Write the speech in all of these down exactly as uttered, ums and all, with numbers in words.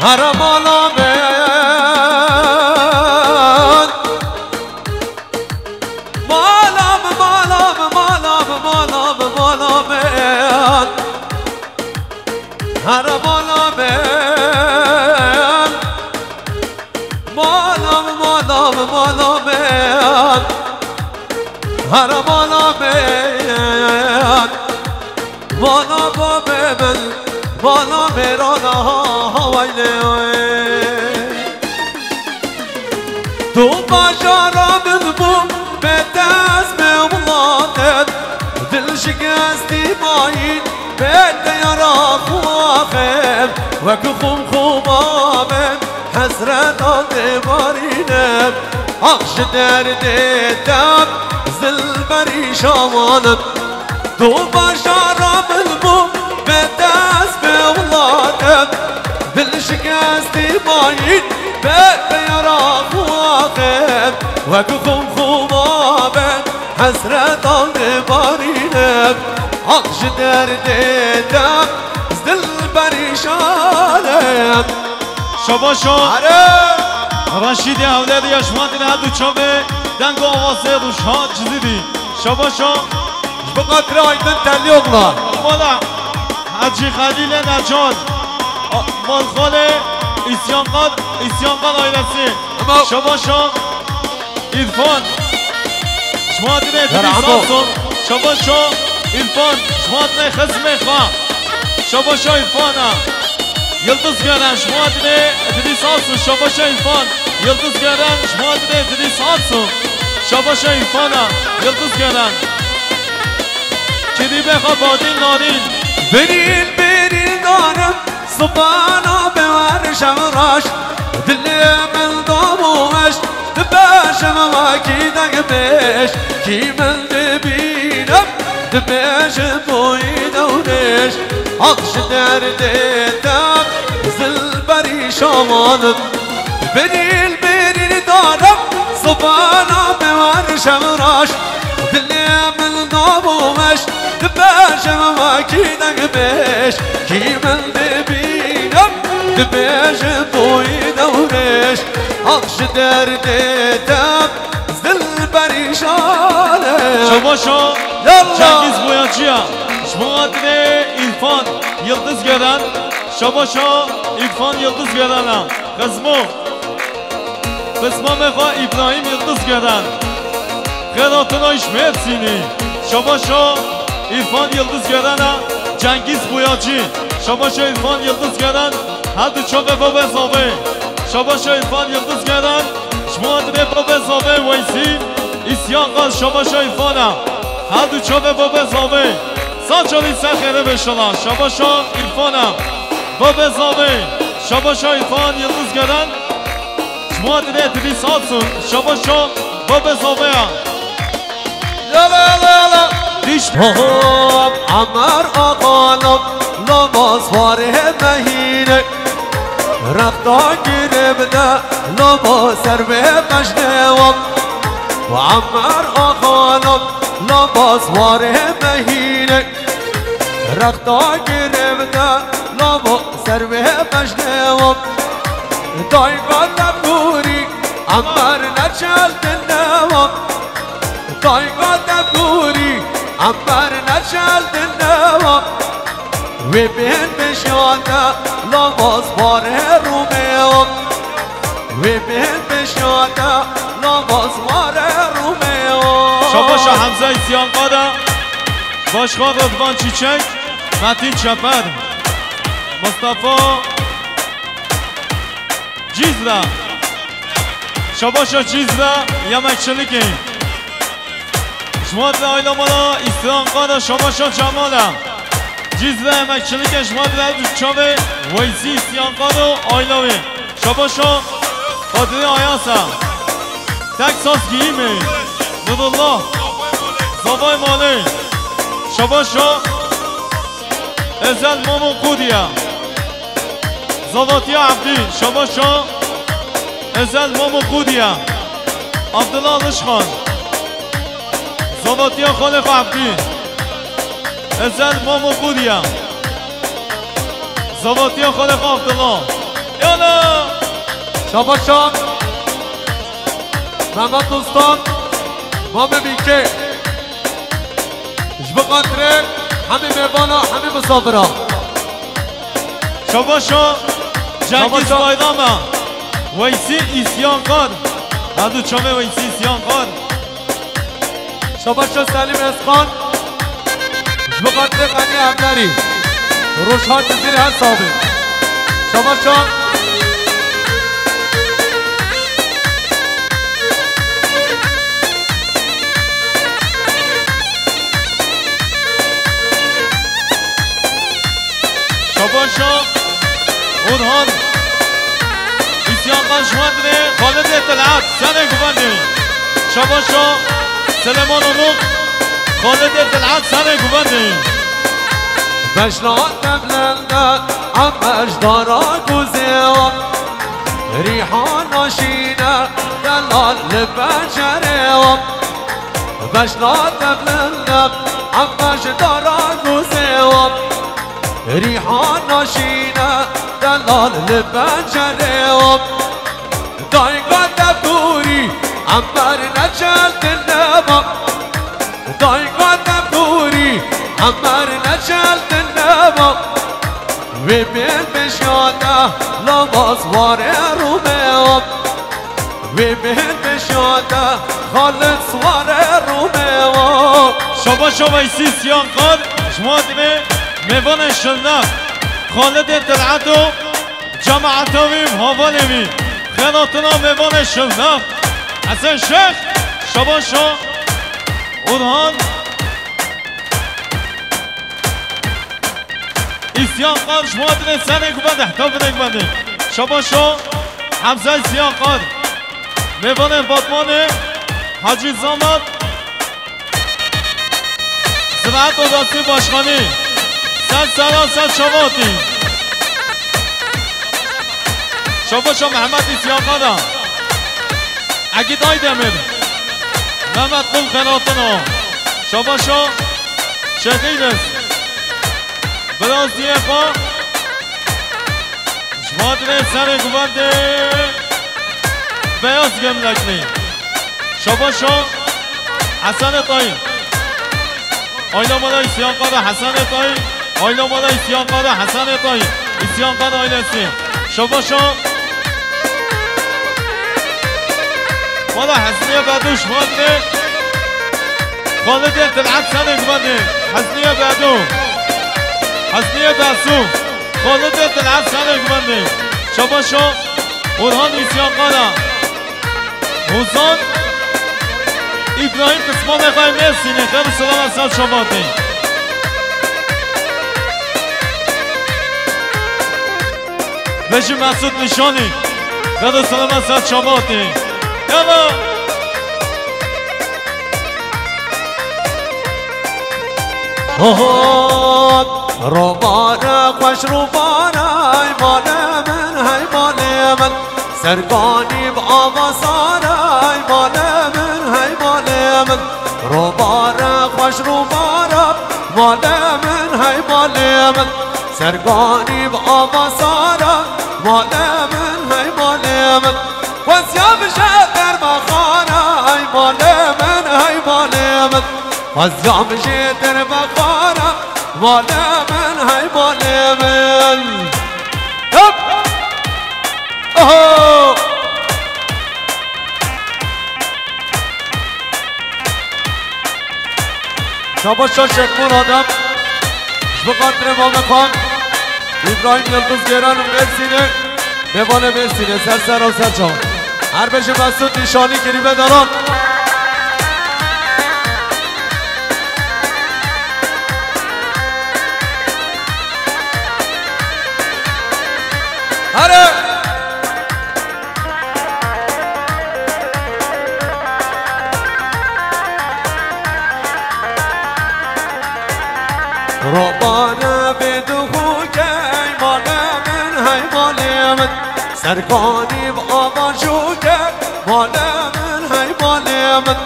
Here mala min. Mala min, mala min, mala min, mala min, mala min. Here mala min. Mala min, mala min, mala min. Here mala min. Mala babê min, mala mêrana hawaylê. Tu bajara min bû, bê dest bê welatin. Dil şikestî mayîn, bê diyara xwaxin. Wek xum xuma min, hesreta dê barînim. Ax ji derdê te, zil berî şawanim. Tu bajara min bû, bê dest bê welatim. Dil şikestî mayîn, bê diyara xwaxim. Wek xum xuma bin, hesretan dibarînim. Haq ji derdê te, ez dilberîşan im. Şabaşo. Are. Reşîdê Ewlediya ji wan din her du çavê deng û awazê Rûşhan Cizîdî. Şabaşo. Ji bo xatirê Aydin Tellîoglu. Mala Hecî Xelîlê Necat. A-, Malxalê Îsyankal, Îsyankal ailesi. Tamam. Şabaşo. Îrfan. Ji wan dinê Yara Dilî Amo. Samson. Şabaşo. Îrfan. Ji wan dinê xizmê xwe. Şabaşo Îrfana. Yildiz Gelen, ji wan dinê Dilî Samson. Şabaşo Îrfan. Yildiz Gelen, ji wan dinê Dilî Samson. Şabaşo Îrfana. Yildiz Gelen. Kirîbê xwe Badîn Narîn. Birîn, birîn darim, sibana bi wer şev raş. Dilê min dam û weş, dibêjim wekî deng bêj. Kî min dibînim, dibêjim boyî dewrêj. Haq ji derdê te, zil berî şawanim. Birîl, birîl darim, sibana bi wer şev raş. Dilê min dam û weş, dibêjim wekî deng bêj. Kî min dibînim, dibêjim boyî dewrêj. Haq ji derdê te, ez dilberîşan im. Şabaşo. Yallah. Cengiz Boyacıya. Ji bo hatinê Îrfan Yildiz Gelen. Şabaşo Îrfan Yildiz Gelen a. Xizmo. Xizmamê xwe Îbrahîm Yildiz Gelen. Xêr hatina ji Mêrsînî. Şabaşo Îrfan Yildiz Gelen a. Cengiz Boyacı. Şabaşo Îrfan Yildiz Gelen. Her du çavê babê zavê. Şabaşo Îrfan Yildiz Gelen. Ji bo hatinê babê zavê Weysî. Îsyan Qal, şabaşo Îrfana. Her du çavê babê zavê. Saçalî ser xêrê be şala. Şabaşo Îrfana. Babê zavê. Şabaşo Îrfan Yildiz Gelen. Ji bo hatinê Dilî Samson. Şabaşo babê zavê ya. Yala, yala, yala. Diş. Hop, Amer Axa, lom, loma swarê mehîne. Rexta girê bide, loma ser vê mejnê wan. Amer Axa, lom, loma swarê mehîne. Rexta girê bide, loma ser vê mejnê wan. Dayka te bûrî, Amer neçel dinewa. Dayka te bûrî, Ember neçel dinewa. Wê bên bijyane, lamaz barê rûmê. Wê bên bijyane, lamaz barê rûmê. Şabaşa Hemza Îsyan Qada, Başkan Rıdvan Çiçek, Metin Çeper, Mustafa Cizre. Şabaşa Cizre, yemekçilikê. Ji wan re ayla mala Îsyan Qada, şabaşa Cemala. Cizre yemekçilikê ji wan re çavê Weysî Îsyan Qado ayla wê. Şabaşa Kadri Ayasa. Tek saz giyimi. Nurullah. Zavay Malê. Şabaşa Ezel Mamo Kudiya. Zavatiya Abdî, şabaşa Ezel Mamo Kudiya. Abdullah Alişxan. Zavatiya Xalê xwe Abdî. Ezel Mamo Kudiya. Zavatiya Xalê xwe Abdullah. Yala! Şabaşa Mehmet Ustan, Mame Bîkê. Ji bo xatirê hemî mêvana, hemî misafira. Şabaşa Cengiz Şabaşa. Baydama, Weysî Îsyankar. Her du çavê Weysî Îsyankar. Şabaşa Selîm Eskan. Ji bo xatirê Xanî Evderî. Rojhat Cizîrê her sax bê. Şabaşa. Şabaşa Orhan. Îsyan Xan ji wan dinê Xalidê Tilhat, serê guvendê. Şabaşa Süleyman Onuk, Xalidê Tilhat, serê guvendê. Beşna tevlende em beşdara guzê wan. Rîhana şîne delal li pencerê wan. Beşna tevlende em beşdara guzê wan. Rîhana şîne delal li pencerê wan. Dayka te dûrî em ber neçel dilema. Dayka te dûrî em ber neçel dilema. Wê bên beşya te lamaz warê rûmê wan. Wê bên beşya te Xalid sware rûmê wan. Şaba şaba Îsî Siyan Qar, ji wan dinê mêvanê şilnex. Xalidê Tilhat û cemaeta wî û havalê wî. Xênatina mêvanê şilnex. Hesen Şêx, şaba şa Orhan. Îsyan Qar ji wan dinê serê guvendê, heta binê guvendê. Şaba şo, Hemza Îsyan Qar. Mêvanên Batmanê, Hacî Zamat. Ziraet Odasî Başkanî. Ser sera ser çavatî. Şaba şo Mehmet Îsyan Qar a. Egîd Aydemir. Mehmet Qul Xenatina. Şaba şo Şêx Îdris. Biraz diye xwe. Ji wan dinê serê guvendê beyaz gömlekli. Şaba şo Hesenê Tayî. Ayla mala Îsyan Qara Hesenê Tayî. Ayla mala Îsyan Qara Hesenê Tayî. Îsyan Qara ailesi. Şaba şo. Mala Hesniye Bedu ji wan dinê. Xalidê Tilhat serê guvendê. Hesniye Bedu. Hesniye Besu. Xalidê Tilhat serê guvendê. Şaba şo. Orhan Îsyan Qara. Hozan. Îbrahîm Kismanê xwe Mêrsînê. Xêr û selamet ser çavatê. Vejî Mesûd Nîşanî. Xêr û selamet ser çavatê. Yala. Hop, robare xweş robare, ey malê min, hey malê min. Serkanî bi ava sare, ey malê min, hey malê min. Robare xweş robare, malê min, hey malê min. Serkanî bi ava sare, malê min, hey malê min. Xwestiya min jê derbe xare, ey malê min, hey malê min. Xwestiya min jê derbe xare, malê min, hey malê min. Hop! Oho! Şabaş şa Şêx Murad e. Ji bo xatirê Mamed Xan, Îbrahîm Yildiz Gêran û Mêrsînê, mêvanê Mêrsînê, ser ser û ser çav. Her bêjin Mesûd Nîşanî kirî bê deran. Here! Robane bê dixûke, ey malê min, hey malê min. Serkanî bi ava jûke, malê min, hey malê min.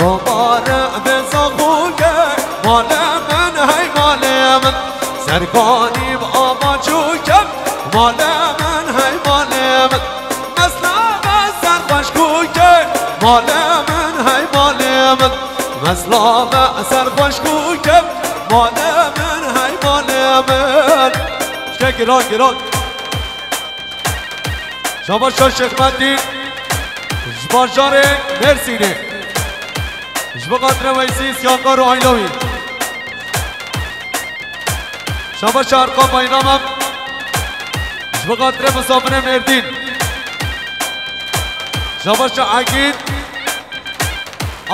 Robare bê zaxûke, malê min, hey malê min. Serkanî bi ava jûke, malê min, hey malê Giran, giran. Şabaşa Şêxmetîn ji bajarê Mêrsînê. Ji bo xatirê Weysî Siyakar û aîla wî. Şabaşa Erkan Bayram em. Ji bo xatirê misafirê Mêrdîn. Şabaşa Egîd.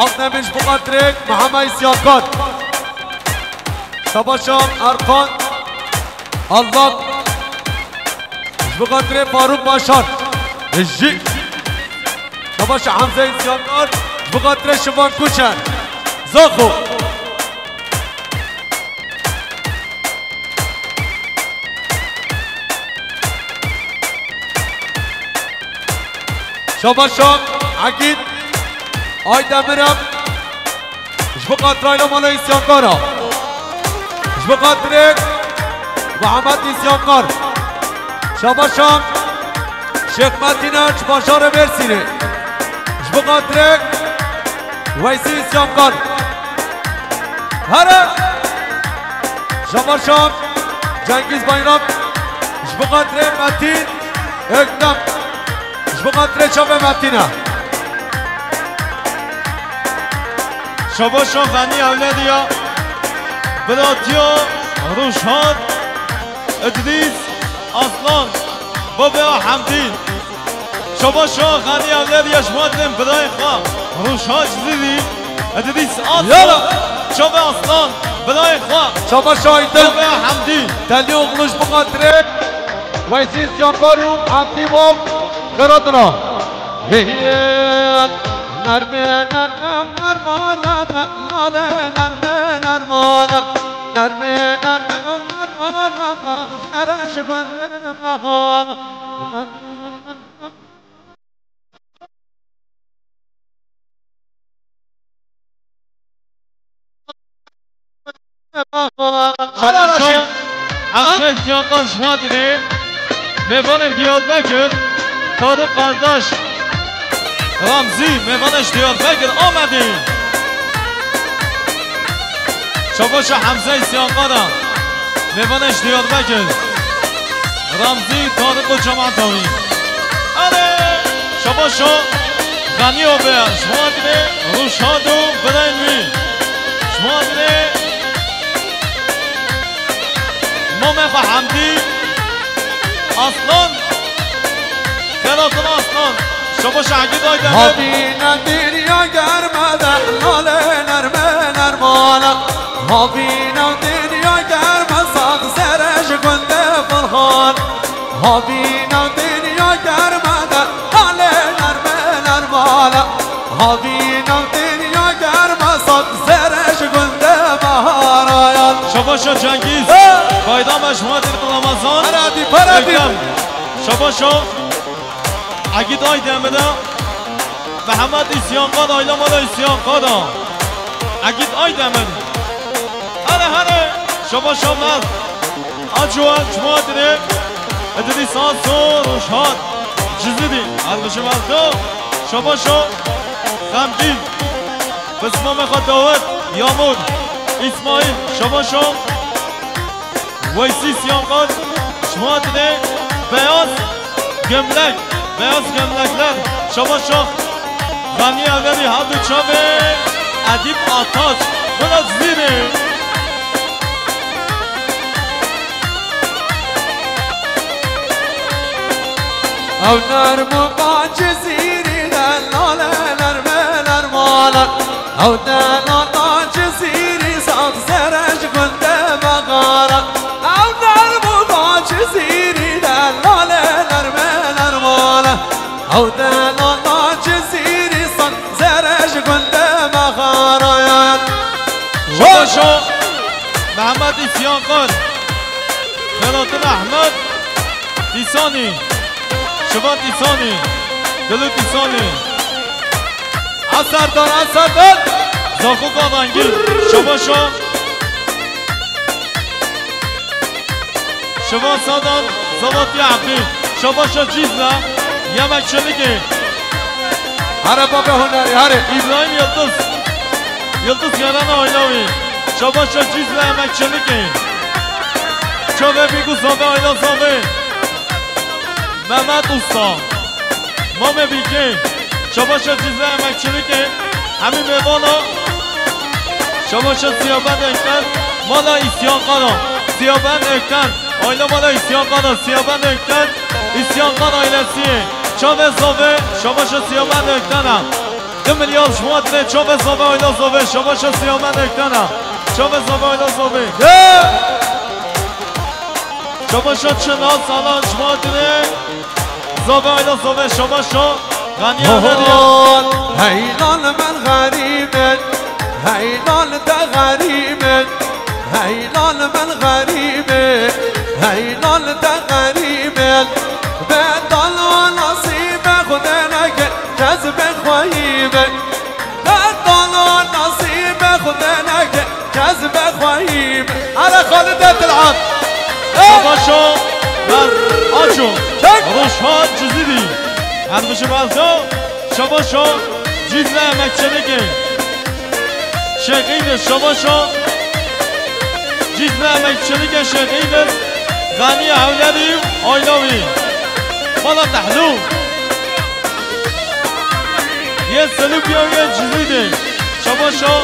Akdemir ji bo xatirê Mihemed Siyakar. Şabaşa Erkan. Allah. Ji bo xatirê Farûk Başar. Jî. Şabaşa Hemze Siyakar. Ji bo xatirê Şivan Kuçer. Zaxo. Şabaşa Egîd Aydemir em. Ji bo xatirê aîla mala Îsyankar a. Ji bo xatirê Mihemed Îsyankar. Şabaşa Şêxmetîn e ji bajarê Mêrsînê. Ji bo xatirê Weysî Îsyankar. Here! Şabaşa Cengîz Bayram. Ji bo xatirê Metîn Ekdem. Ji bo xatirê çavê Metîn e. Şabaşa Xanî ewlediya biratiya Rûşhat Îdrîs Aslan, babê Hemdî. Şabaşa Xanî ewlediya ji bo birayê xwe Rûşhat Îdrîs Aslan. Yala. Çavê Aslan, birayê xwe. Şabaşa Aydin. Babê Hemdî. Telî oxlu ji bo xatirê Weysî Siyakar û Hemdî Mom. Xêratina. Hey, hey, nermê, nermê, nermana, nale, nermê, nermana, nermê, nermê, nermana, nere ji gund mahana. Helal olsun. Hemşe Siyakan Şumadinê, mêvanên Diyarbekir, Tarık Kardeş, Ramzi, mêvanên ji Diyarbekir, Amedî. Şabaşa Hemze Siyakan a, mêvanên ji Diyarbekir. Ramzî, Tariq û cemaeta wî. Erê, şabaşo, Xanî Obe, ji bo hatinê Rûşad û birayên wî. Ji bo hatinê mamê xwe Hemdî, Aslan, Xelatin Aslan, şabaşo Egîd Aydemir. Havîna dinya germe de, nalê nerme nermana. Havîna dinya germe, sax zere ji gundê Burhan. Havîna dinya germe de, nalê nerme nermana. Havîna dinya germe, sax zere ji gundê Baharayan. Şabaşo Cengîz, He! Baydam Eşmatî Ramazan. Paradî, paradî. Ekrem. Şabaşo Egîd Aydemir e. Mihemed Îsyankar, aîla mala Îsyankar a. Egîd Aydemir. Here here. Şabaşo Merd. Acuwa Cumadirê. Idrîs Aso Rojhat. Cizîrî. Erbişi Merdo. Şabaşo Xemgîn. Pismamê xwe Dawid. Yamur. Îsmaîl. Şabaşo Weysî Siyankar, ji bo hatinê Beyaz Gömlek, Beyaz Gömlekler, şabaşo Xanî Evlerî, her du çavê Edîp Ataç, bila Cizîrê. Ew nerm û ba Cizîrî de lale nerme nermale. Ew delala Cizîrî, sax zere ji gundê Mexara. Ew nerm û ba Cizîrî, delale nerme nermale. Ew delala Cizîrî, sax zere ji gundê Mexara. Şabaşo Mehmet Îsyankar, Xelatin Ehmed, Dîsanî, Şivan Dîsanî, Dilû Dîsanî. Eserdar, Eserdar. Zaxo Kavengî, şabaşo. Şivan Sadan, Zalatî Ebdî, şabaşo Cîzle, Yemek Çelikê. Here babê hunerî, here. Îbrahîm Yildiz, Yildiz Gerana aîla wî, şabaşo Cîzle, Yemek Çelikê. Çavê Bîk û Zavê, Ayla Zavê. Mehmet Usta. Mamê Bîkê. Şabaşa Cizre Emekçilikê. Hemî mêvana. Şabaşa Siyabend Ekten. Mala Îsyan Kara. Siyabend Ekten. Ayla mala Îsyan Kara. Siyabend Ekten. Îsyan Kara ailesiyê. Çavê Zavê. Şabaşa Siyabend Ekten e. Du milyar ji wan tine çavê Zavê, Ayla Zavê. Şabaşa Siyabend Ekten e. Çavê Zavê, Ayla Zavê. Ye! Şabaşa Çina Salan ji wan tine. Zavê, Ayla Zavê. Şabaşa Ganiya Hediya. Hey lan, ben garîbim. Hey lan, te garîbim. Hey lan, ben garîbim. Hey lan, te garîbim. Bedala nasîbe Xwedê neke, kes be xweyî be. Bedala nasîbe Xwedê neke, kes be xweyî be. Hele Xalid e til'ab. Şabaşo, ber aço. Çek. Roşhan Cizîrî. Her bijim ez ya. Şabaşo, Cizre Emekçilikê. Şêx Îdris, şabaşo. Cizre Emekçilikê Şêx Îdris. Xanî Hewlerî, Ayla wî. Mala Tehlû. Yê Silûbiya yê Cizîrê. Şabaşo.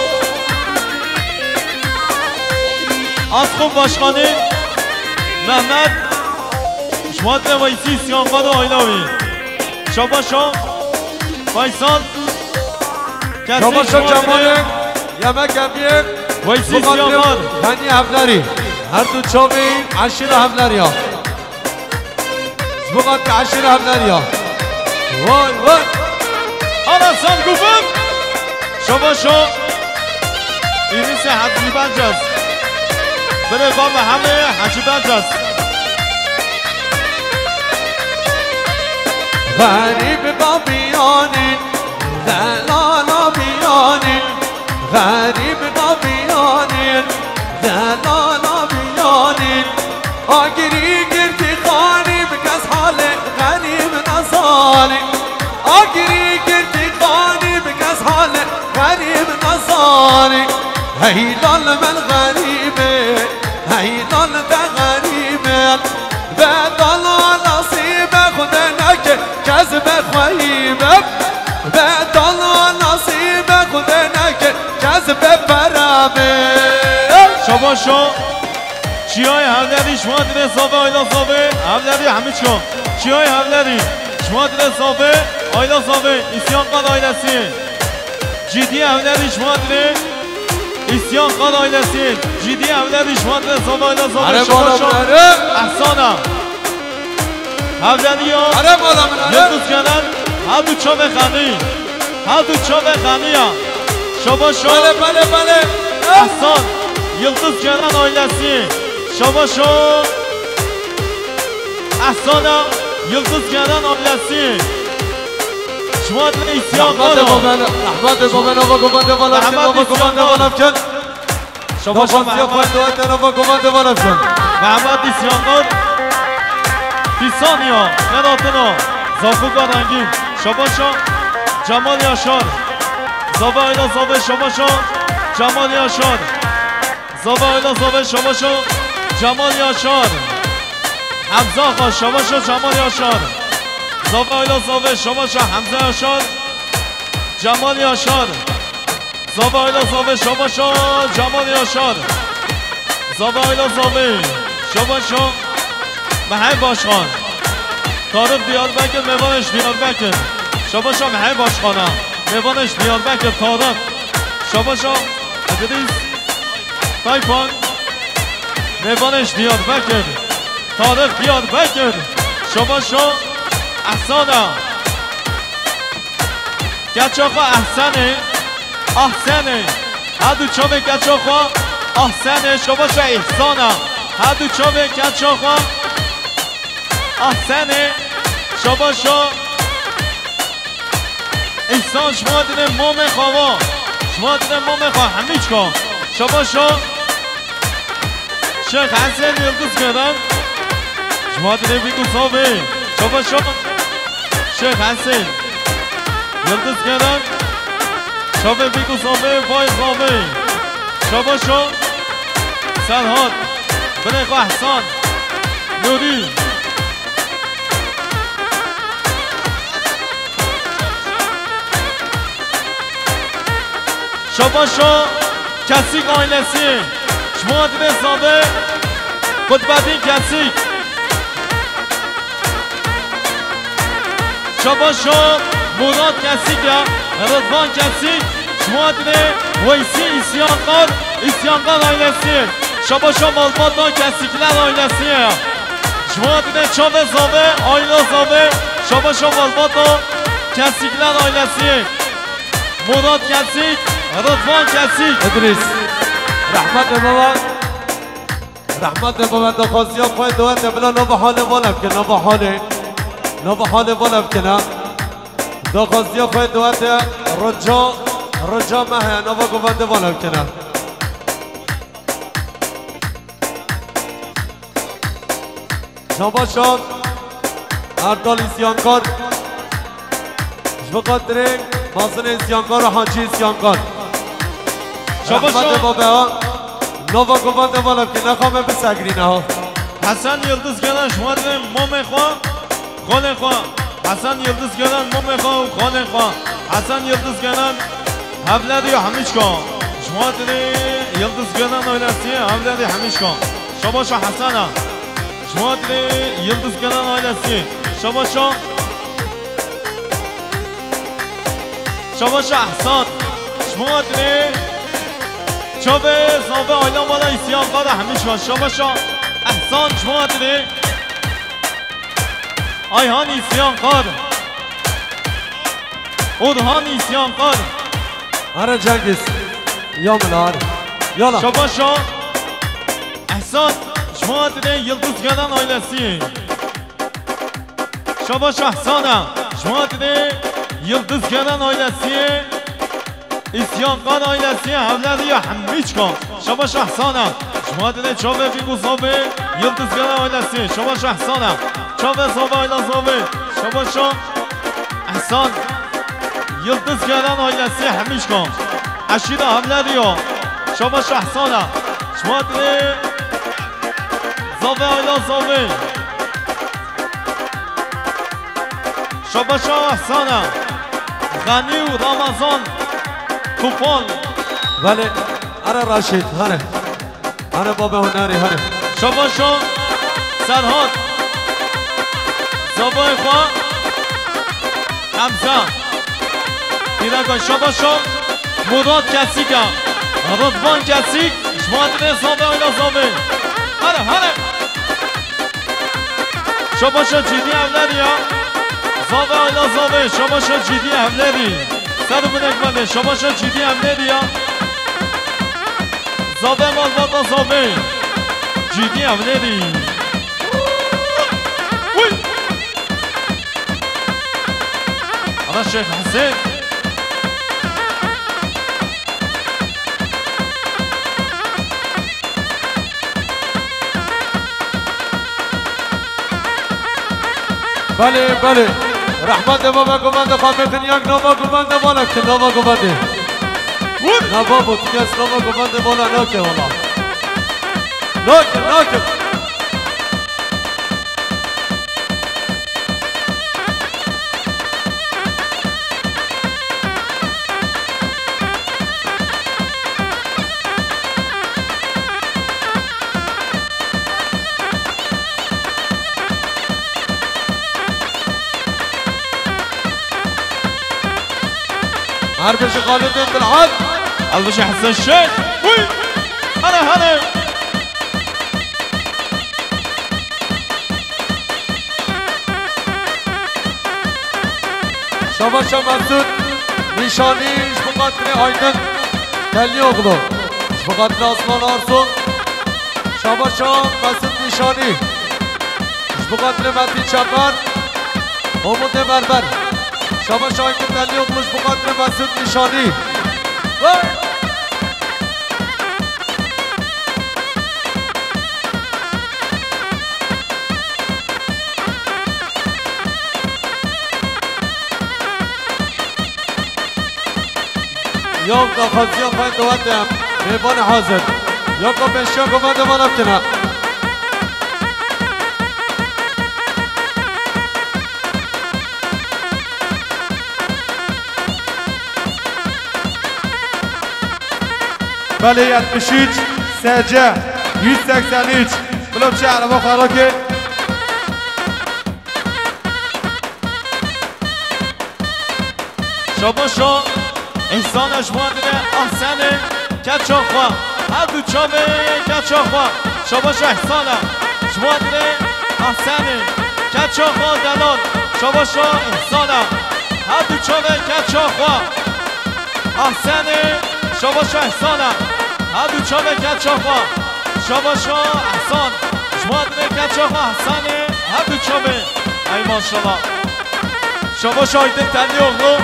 Atkû Başkanî. Mehmet. Şumatrê Weysî Siyambado Ayla wî. Şabaşo. Faysal. Şabaşo Cemalê, yemek eviyê. Weysî Siyamar. Xanî Hevlerî. Her du çavê eşîra Hevlerî ya. Ji bo xatir eşîra Hevlerî ya. Vay, vay. Ana Sangubim. Şabaşo. Înîsê Hecî Bencez. Birê Bame Hemê Hecî Bencez. Xerîb Babiyanî. Delala biyanî, xerîb nabiyanî, delala biyanî. Agirî girtî xanî bi kes halê xerîb nezanî. Agirî girtî xanî bi kes halê xerîb nezanî. Hey lal men xerîbê, hey lal te xerîbê. Bedala nasîbe Xwedê neke, kes be xweyî be. Bedala nasîbe Xwedê neke, kes be pere be. Şabaşo. Çiyayê Hevlerî ji wan dilê Zavê, Ayla Zavê. Hevlerî hemî çiyo. Çiyayê Hevlerî ji wan dilê Zavê, Ayla Zavê. Îsyan Qal ailesî. Cîdî Hevlerî ji wan dilê. Îsyan Qal ailesî. Cîdî Hevlerî ji wan dilê Zavê, Ayla Zavê. Are Şabaşo. Ehsana. Hevleriya. Are mala min, are. Yıldız Gelen, her du çavê Xanî. Her du çavê Xanî ya. Şabaşo. Bale, bale, bale. Ehsan, Yıldız Gelen ailesi. Şabaşo. Ehsana, Yıldız Gelen ailesi. Şumat ve İsyan Kara. Rahmet ê baben, rahmet ê baben, ava govan de vala Mehmet İsyan Kara. Şabaş Mehmet. Nava govan de vala bişan. Mehmet İsyan Kara. Pisanya, Neratına. Zafuka Rengin. Şabaşa Cemal Yaşar. Zava Ayla Zave, şabaşa Cemal Yaşar. Zava Ayla Zave, şabaşa Cemal Yaşar. Hamza Axa, şabaşa Cemal Yaşar. Zava Ayla Zave, şabaşa Hamza Yaşar. Cemal Yaşar. Zava Ayla Zave, şabaşa Cemal Yaşar. Zava Ayla Zave, şabaşa Mehey Başkan. Tarık Diyarbekir, Mevaneş Diyarbekir. Şabaşa Mehey Başkana. Mevaneş Diyarbekir, Tarık. Şabaşa İdris Taypan. Mevaneş Diyarbekir. Tarık Diyarbekir. Şabaşa Ehsana. Keça xwe Ehsenê, Ahsenê. Her du çavê keça xwe Ahsenê, şabaşa Îhsana. Her du çavê keça xwe Ahsenê, şabaşa Îhsan, şima dine mamê xwe va. Şima dine mamê xwe hemîçka. Şabaşa Şêx Hesên Yıldız Gelen. Şima dine Bîk û Savê. Şabaşa Şêx Hesên Yıldız Gelen. Şavê Bîk û Savê, vay Zavê. Şabaşa Serhat. Binê xwe Ehsan. Nûrî. Şabaşo Kesîk ailesî. Ji bo dibê zave Qutbedîn Kesîk. Şabaşo Murat Kesîk ya, Rıdvan Kesîk, ji bo dibê Weysî Îsyankar, Îsyankar ailesî. Şabaşo malbata Kesîkler ailesî ya. Ji bo dibê çavê zave, aila zave, şabaşo malbata Kesîkler ailesî. Murat Kesîk, Rıdvan Kesîk. Îdrîs. Rehmet e baba. Rehmet e baba, daxwaziya xwe dawete bila nava halê vala bike, nava halê. Nava halê vala bike, na. Daxwaziya xwe dawete rica, rica me heye, nava govendê vala bike, na. Şabaşa Erdal Îsyankar. Ji bo xatirê Mazinê Îsyankar û Hacî Îsyankar. Şabaşa. Rehmetê babe ha. Nava govendê vala bike, nexa me bisegrîne ha. Hesen Yildiz Gelen ji bo dibê mamê xwe, xalê xwe. Hesen Yildiz Gelen mamê xwe û xalê xwe. Hesen Yildiz Gelen hevlerî Hemîçka. Ji bo dibê Yildiz Gelen ailesî hevlerî Hemîçka. Şabaşa Hesena. Ji bo dibê Yildiz Gelen ailesî. Şabaşa. Şabaşa Ehsan. Ji bo dibê çavê zave aila mala Îsyankar Hemîçka. Şabaşa Ehsan ji bo dibê Ayhan Îsyankar. Orhan Îsyankar. Here Cengiz. Ya min are. Yala. Şabaşa Ehsan, ji bo dibê Yildiz Gelen ailesî. Şabaşa Ehsana, ji bo dibê Yildiz Gelen ailesî. Îsyankar ailesî, hevlerî ya Hemîçka. Şabaşa Ehsana, ji bo dibê çavê vî ku zave Yildiz Gelen ailesî. Şabaşa Ehsana, çavê zave aila zave. Şabaşa Ehsan, Yildiz Gelen ailesî Hemîçka. Eşîra hevleriyo. Şabaş Ehsana. Ji bo dibê zave aila zave. Şabaş Ehsana. Xanî û Ramazan Tufan. Belê. Here Raşîd, here. Here baba hunerî, here. Şabaşo Serhat. Zavayê xwe Hemza. Pîreka şabaşo Murat Kesîk e. Ridvan Kesîk. Ji bo dibê zave ayla zave. Here, here. Şabaşa cîdî evlerî ya. Zave ayla zave. Şabaşa cîdî evlerî. Ser û binêk mendê. Şabaşa cîdî evlerî ya. Zave malbata zave. Cîdî evlerî. Uy! Ana Şêx Hesên. Belê, belê. Rehmetê baba guvendê xwe bêxin yek nava guvendê vala ki nava guvendê. Nava bû, tu kes nava guvendê vala nake wala. Nake, nake. Her bijî Xalidê Dilhat. Ev bijî Hesen Şêx. Uy! Hane, hane! Şabaşa Mesut Nîşanî ji bo xatirê Aydin Telîoglu. Ji bo xatirê Aslan Arso. Şabaşa Mesut Nîşanî ji bo xatirê Metîn Çepar. Homûdê Berber. Şabaşa Aydin Telîoglu ji bo xatirê Mesut Nîşanî. Hey! Yaw daxwaziya xwe dawete em. Mêvanê hazir. Yaka pêşiya govendê vala bikine. Belê yetmiş üç, S C yüz seksen üç. Bilo biçe ereba xwe rake. Şabaşa Îhsana ji wan re Ehsenê keça xwe. Her du çavê keça xwe. Şabaşa Îhsana ji wan re Ehsenê keça xwe delal. Şabaşa Îhsana her du çavê keça xwe. Ehsenê, şabaşa Ehsana her du çavê keça xwe. Şabaşa Ehsan ji wan re keça xwe Ehsenê her du çavê. Ey maşallah. Şabaşa Aydin Tellîoğlu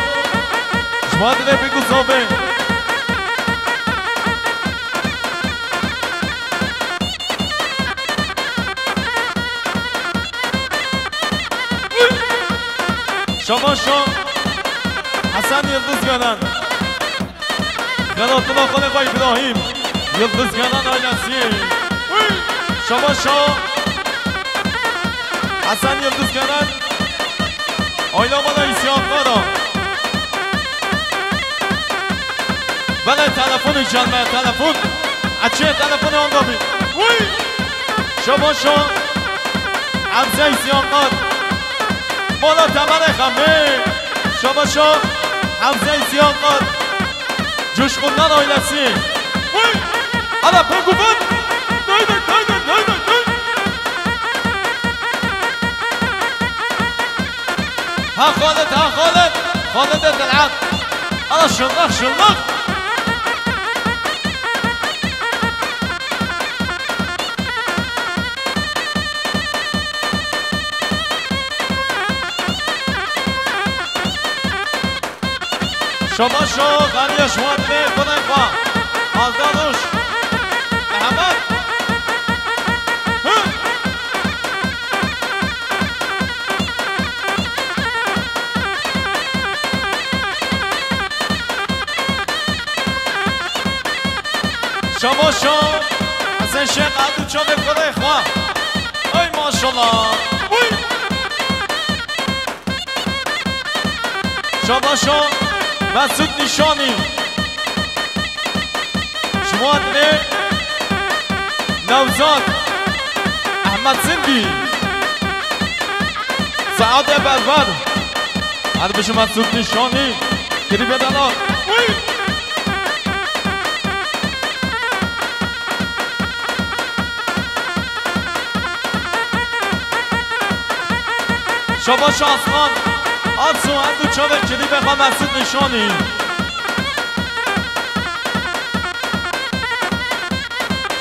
ji wan re biguzavê. Şabaşa Hesen Yıldız Gönen. Xelatına xwe xwe İbrahim Yıldız Gönen ailesi. Şabaşa Hesen Yıldız Gönen. Aile bana isyankara. Bele telefonu canme telefon. Açıya telefonu anda bir. Uy! Şabaşa. Hamza isyankar. Bana temele xemi. Şabaşa. Hamza isyankar. Coşkunlar ailesi. Uy! Ana pengufan. Döydük, döydük, döydük, döydük. Ha Xalid, ha Xalid. Xalid e Telhat. Ana şıllık, şıllık. Şabaşo, Xaliye Şuatli, Xwedayê xwe. Azdadoş. Mehmet. Hı. Şabaşo, Hesen Şêx, Abdul Çavê Xwedayê xwe. Ay maşallah. Uy. Şabaşo Mesut Nîşanî. Ji wan re Newzat Ehmed Sindî. Saadê Berber. Hadi bişim Mesut Nîşanî. Kirî bedana. Uy! Şabaş Aslan, Atso, Endu Çavê, Kilîbê xwe Mesut Nîşanî.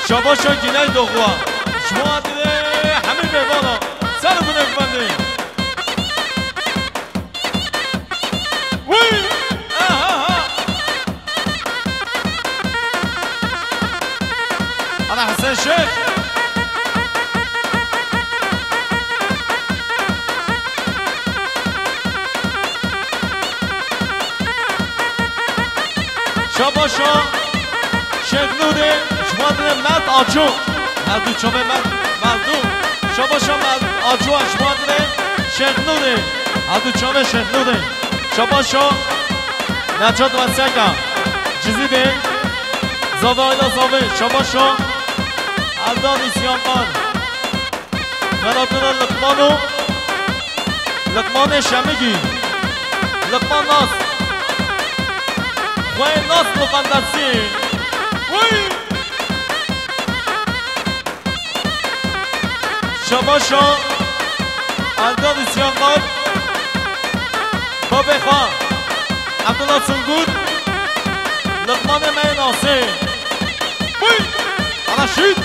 Şabaşa Güneydoğu, ji bo Adirê hemî mêvana, ser û binêv bendê. Wî! Aha, ha! Ana Hesen Şêx. Şabaşa Şêx Nûrê, ji wan re Mert Aco. Her du çavê Mert, Merdu. Şabaşa Mert Aco, ji wan re Şêx Nûrê. Her du çavê Şêx Nûrê. Şabaşa Necat Weseka, Cizîdê, Zava Ayla Zavê, Şabaşa Eldad Îsyankar, Xelatira Liqmano, Liqmanê Şemigî, Liqman Nas, Xweyê Nas Muqendesî. Wî! Şabaşa Eldad Îsyankar, babê xwe Abdullah Sungur, Liqmanê me yê Nasê. Bûy! Reşîd!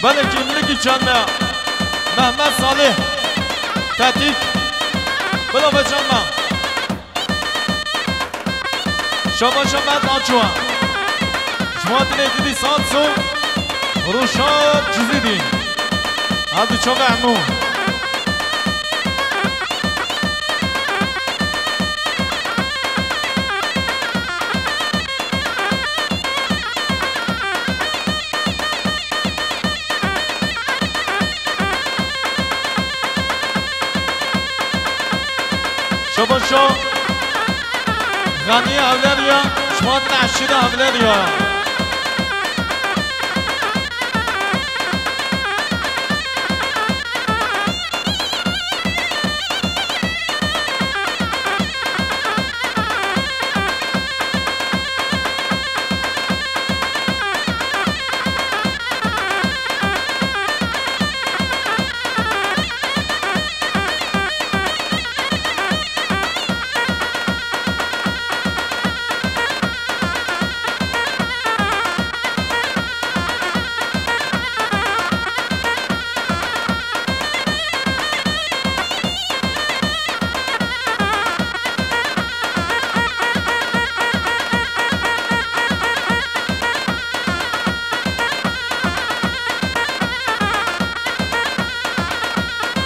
Belê kimlikî çend me? Mehmet Salih. Tetik. Bila be çend me? Şabaşa Mert Açuwa. Ji wan dilê didî Sanso. Ruşa Cizîdî. Hadi çavê hemû. Şabaşo Xanî Hewleriya, şima din eşîra Hewleriya.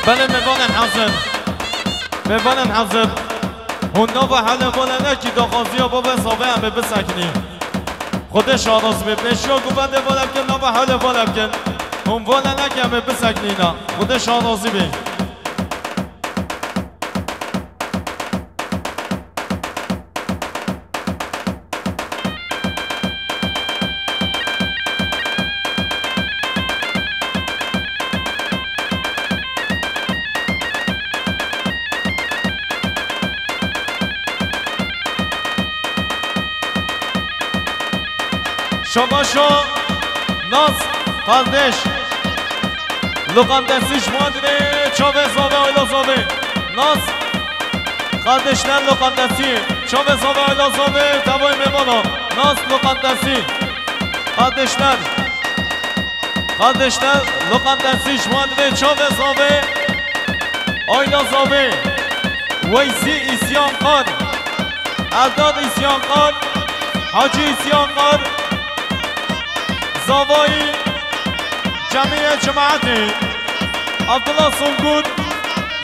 Belê mêvanên hezir. Mêvanên hezir. Hûn nava hewlê vala nekî daxwaziya bavê zavê em ê biseknî. Xwedê şaraz bê. Pêşiya guvendê vala bikin, nava hewlê vala bikin. Hûn vala nekî em ê biseknîna. Xwedê şarazî bê. Şabaşo Nas kardeş. Lokantesi ji wan dinê çavê zavê ayla zavê. Nas kardeşler lokantesi. Çavê zavê ayla zavê tevayê mêvana. Nas lokantesi. Kardeşler. Kardeşler lokantesi ji wan dinê çavê zavê ayla zavê. Weysî Îsyankar. Eldad Îsyankar, Hacî Îsyankar, zavayî cemiyê cemaetê, Abdullah Sungur,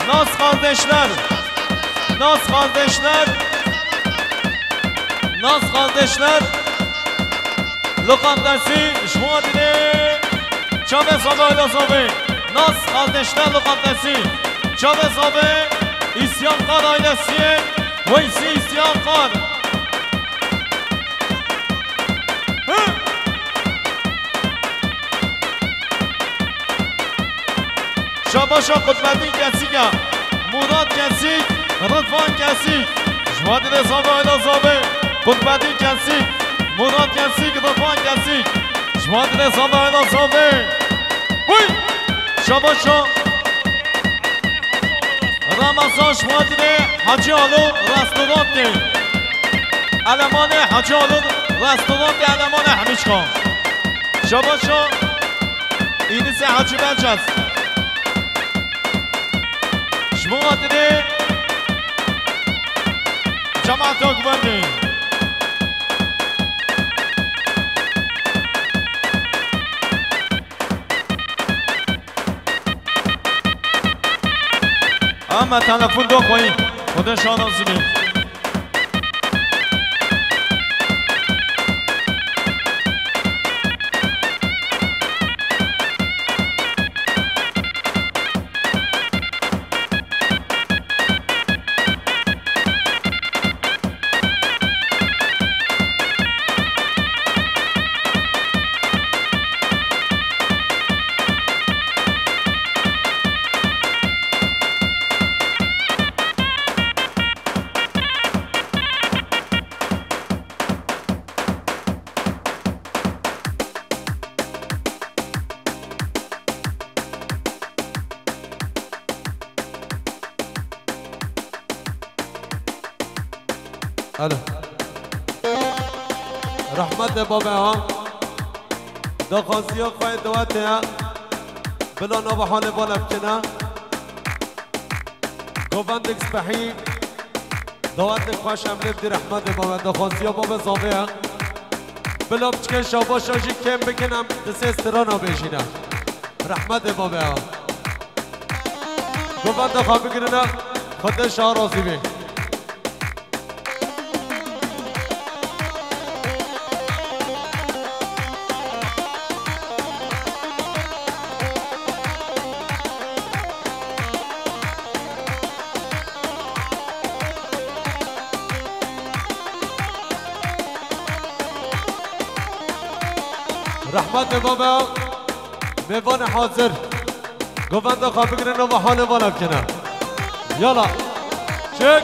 Nas kardeşler, Nas kardeşler, Nas kardeşler, lokantesi, ji wan dinê çavê zavê ayla zavê, Nas kardeşler lokantesi, çavê zavê, Îsyankar ailesiyê, Weysî Îsyankar. Hı! Şabaşa Qutbedîn Kesîk e. Murat Kesîk, Rıdvan Kesîk. Ji wan dinê zavê ayla zavê. Qutbedîn Kesîk, Murat Kesîk, Rıdvan Kesîk. Ji wan dinê zavê ayla zavê. Huy! Şabaşa. Ramazan ji wan dinê Hacı Alo restorantê. Elemanê Hacı Alo restorantê elemanê Hemîçka. Şabaşo Înisê Hacı Belças. Ji wan dinê cemaeta guvendê. Ama telefon do xweyî. Xwedê şadan zimî. Alo. Rehmetê bavê ha. Daxwaziya xwe dawetê ya. Bila nava halê vala bikine. Govendek spehî. Dawetê xweş em lê bidî rehmetê bavê. Daxwaziya bavê zavê ye. Bila biçikên şabaşa jî kêm bikin em di sê strana bêjîne. Rehmetê bavê ye. Govenda xwe bigirine. Xwedê şaha razî bê. Rehmetê baba, mêvanê hazir. Govenda xwe bigirin, nava halê vala bikine. Yala. Çek.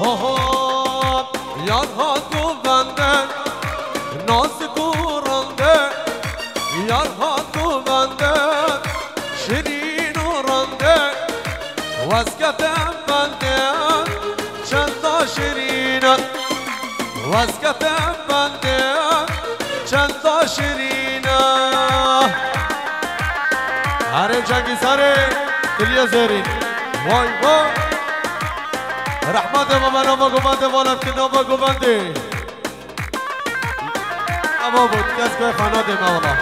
Ho ho, yar hat govende, nazik û rinde, yar hat govende, şirîn û rinde, wezkete bende, çenda şirîn e. Wezkete bende, çenda şirîn e. Erê Cengîz, erê, diliyê zêrîn. Vay, vay. Rehmetê baba, nava govendê vala bikir, nava govendê. Ama bu, kes guhê xwe nadê me wala.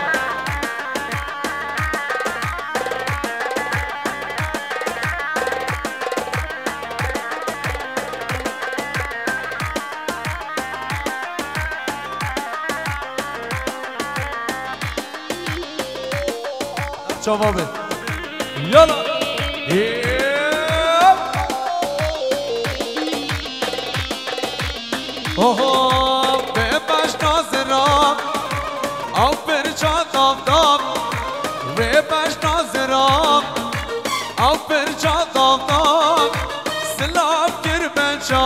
Çava be. Yala. Oho, be beş nazira, ew pirça dav dav. Be beş nazira, ew pirça dav dav. Silav kir beça,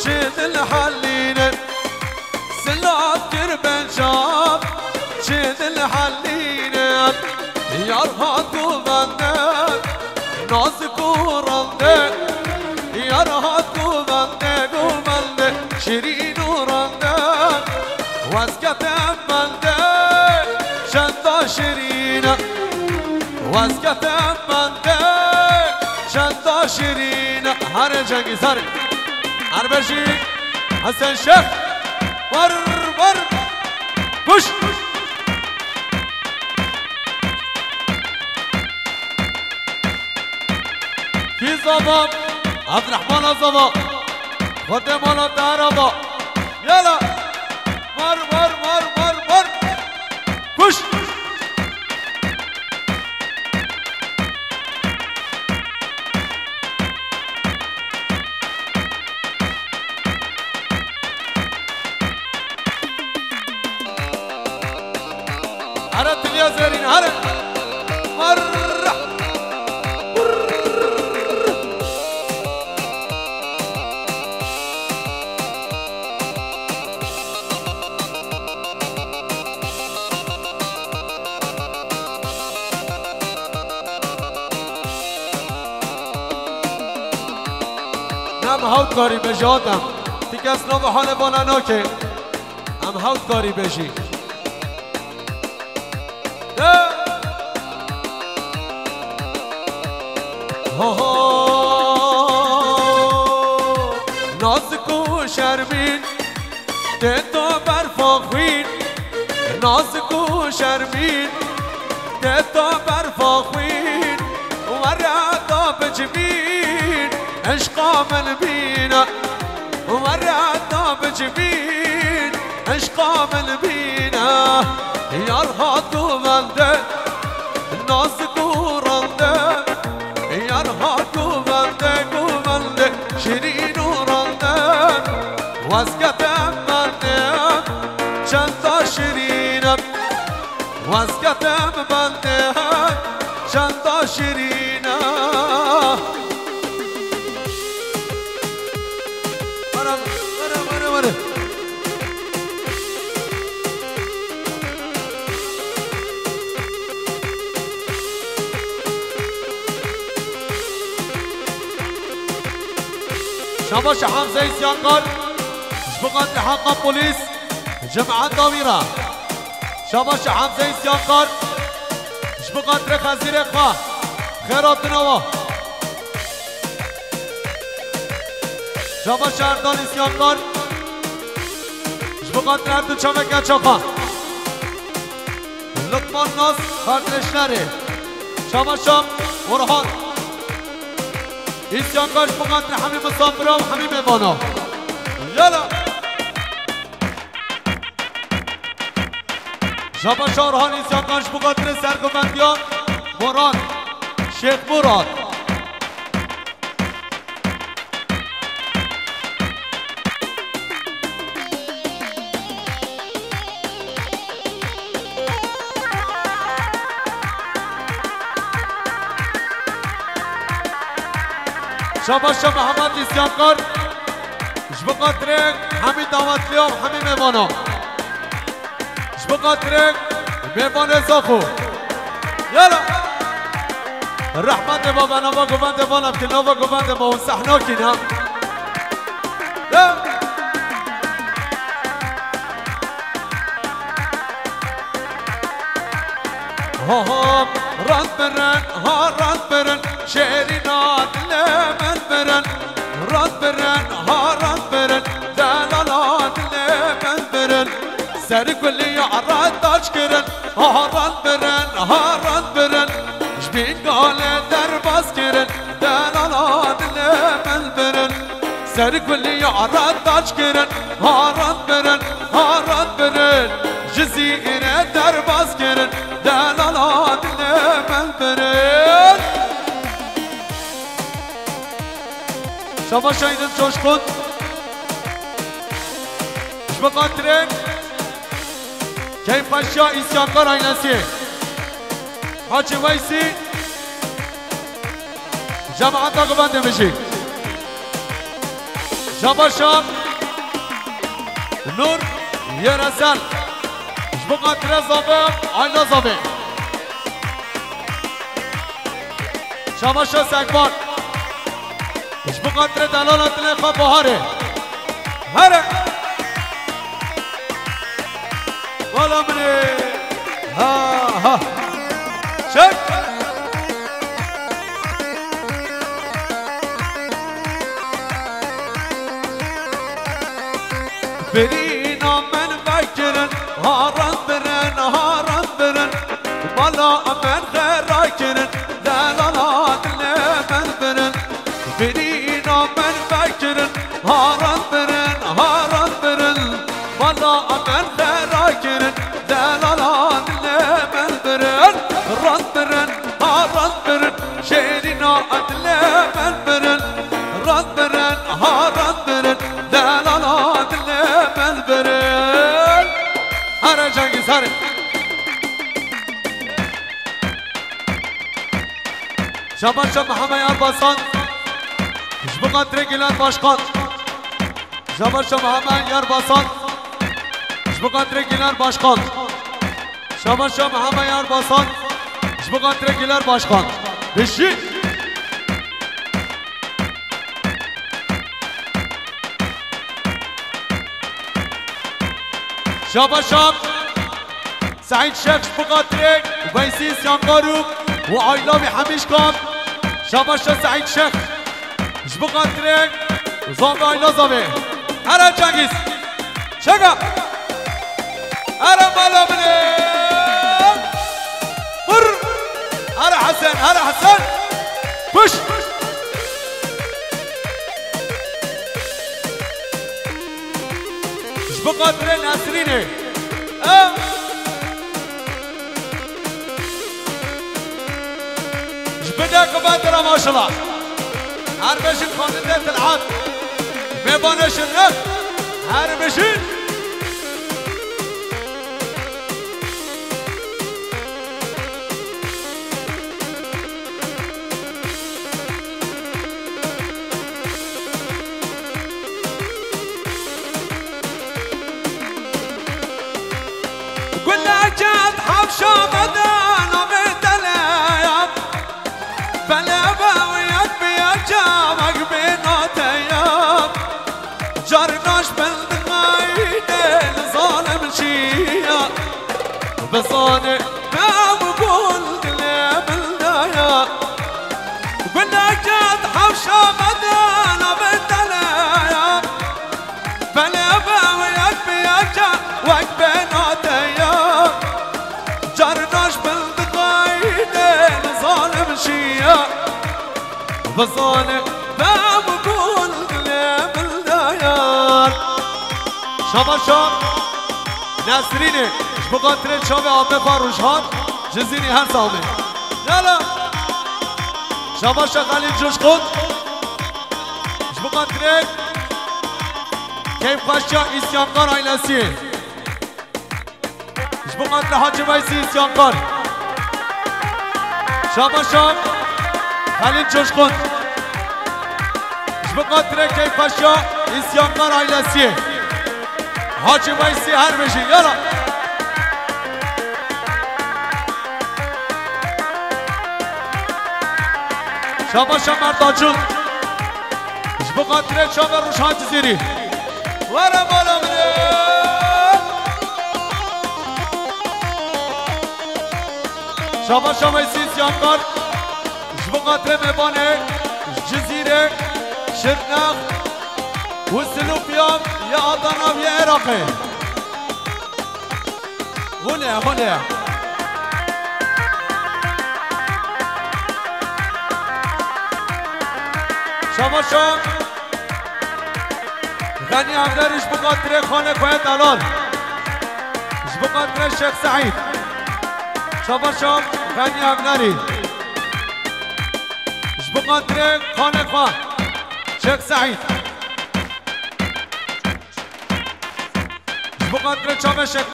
çi dil helîne. Silav kir beça, çi dil helîne. Yar hat govende, nazik û rinde. Yar hat govende, govende, şirîn û rinde. Wezkete bende, çenda şirîne. Wezkete bende, çenda şirîne. Herê Cengîz, herê. Her bejî Hesen Şex. Var, var. Kuş. Kî zava, Abdurrahman Azava. Xwedê mala te heraba. Yala. Var, var, var, var, var. Kuş. Here tiliya zerîn, here. Marra. Em hewt karî bejî hatem. Ti kes nava halê vala nake. Em hewt karî bejî. Ho ho, nazik û şermîn, tê to berfa xwîn. Nazik û şermîn, tê to berfa xwîn. Were da bicivîn, eşqa min bîne. Were da bicivîn, eşqa min bîne. Yar hat govende, nazik û rinde. Yar hat govende, govende, şirîn û rinde. Wezkete bende, çenda şirîne. Wezkete bende, çenda şirîne. Were, were, were, were. Şabaş Hamze isyankar. Ji bo xatirê heqa polîs, cemaeta wî re. Şabaş Hamze isyankar. Ji bo xatirê xezîrê xwe. Xêr hatin awa. Şabaş Erdal isyankar. Ji bo xatirê her du çaveke çaxa. Lukman Nas, kardeşleri. Şabaş Orhan. Îsyankar ji bo xatirê hemî misafira û hemî mêvana. Yala. Şabaş Orhan îsyankar ji bo xatirê sergovendiyan Murat. Şêx Murat. Şabaş Mihemed îsyankar. Ji bo xatirê hemî dawetliyan, hemî mêvanan. Ji bo xatirê mêvanê Zaxo. Yala. Rehmetê baba nava govendê vala ki nava govendê ma hûn sehna kîn ha. Ya. Ha ha, rand birin, ha rand birin, şêrîna dilê min birin. Rand birin, ha rand birin, delala dilê min birin. Ser gulî ara taç kirin, ha rand birin, ha rand birin. Ji Bîngalê derbas kirin, delala dilê min birin. Ser gulî ara taç kirin, ha rand birin, ha rand birin. Ji Zîrê derbas kirin, delala dilê min birin. Şabaş Aydın Coşkun. Ji bo xatirê Keyfpaşa îsyankar ailesî. Hacı Veysî. Cemaata guvan demişî. Şabaşa Nur Yeresel. Ji bo xatirê Zabe, aile Zabe. Şabaşa Sekban. Ji bo xatirê delala dilê xwe Baharê. Here. Wala min ê. Ha, ha. Çek. Birîna min vekirin, haran birin, haran birin. Bala min xera kirin, delala dilê min birin. Birîna min vekirin, haran birin, haran birin. Bala min xera kirin, delala dilê min birin. Rand birin, haran birin, şêrîna dilê min birin. Rand birin, haran birin, delala dilê min birin. Here Cengiz, here. Şabaşa Mihemed Erbasan. Ji bo xatirê Güler Başkan. Şabaşa Mihemed Erbasan. Ji bo xatirê Güler Başkan. Şabaşa Mihemed Erbasan. Ji bo xatirê Güler Başkan. Bişî. Şabaşa Seîd Şex ji bo xatirê Veysî Sîyankarû û aîla wî hemî ji kan. Şabaşa Seîd Şex ji bo xatirê Zavê aîla Zavê. Here Cengiz. Çeka. Here mala min ê. Vur. Here Hesen, here Hesen. Kuş. Ji bo xatirê Nesrînê. Em. Ji bo dek ve dira maşallah. Her bijin xanindê Tilhat. Mêvanê şirnet. Her bijin. Guleket hevşa me de navê te leya. Belê be û yek bi yek çavek bê nateya. Carna ji bin dixeyde li zalim çiya. Bizane bem gul dilê min daya. Guleket hevşa me de navê te leya. Belê be û yek bi yek wek bê nateya. Carna ji bin dixeyde li zalim çiya. Bizane bem gul dilê min daya. Şabaşa Nesrînê. Ji bo xatirê çavê apê xwe Rojhan, Cizîrî her saxlê. Yala. Şabaşa Xelîl Coşkun. Ji bo xatirê keyfxweşiya îsyankar ailesiyê. Ji bo xatirê Hacî Veysî îsyankar. Şabaşa Xelîl Coşkun. Ji bo xatirê keyfxweşiya îsyankar ailesiyê. Hacî Veysî her bijî. Yala. Şabaşa Mertacun. Ji bo xatirê çavê Rojhan Cizîrî. Were mala min e. Şabaşa Veysî îsyankar. Ji bo xatirê mêvanê ji Cizîrê, Şirnex û Silûfiyan ya Adana û ya Iraqê. Hûn e, hûn e. Şabaşa Xenî Evnerî ji bo xatirê xanê xwe ye delal. Ji bo xatirê Şêx Seîd. Şabaşa Xenî Evnerî. Ji bo xatirê xanê xwe Şêx Seîd. Ji bo xatirê çavê Şêx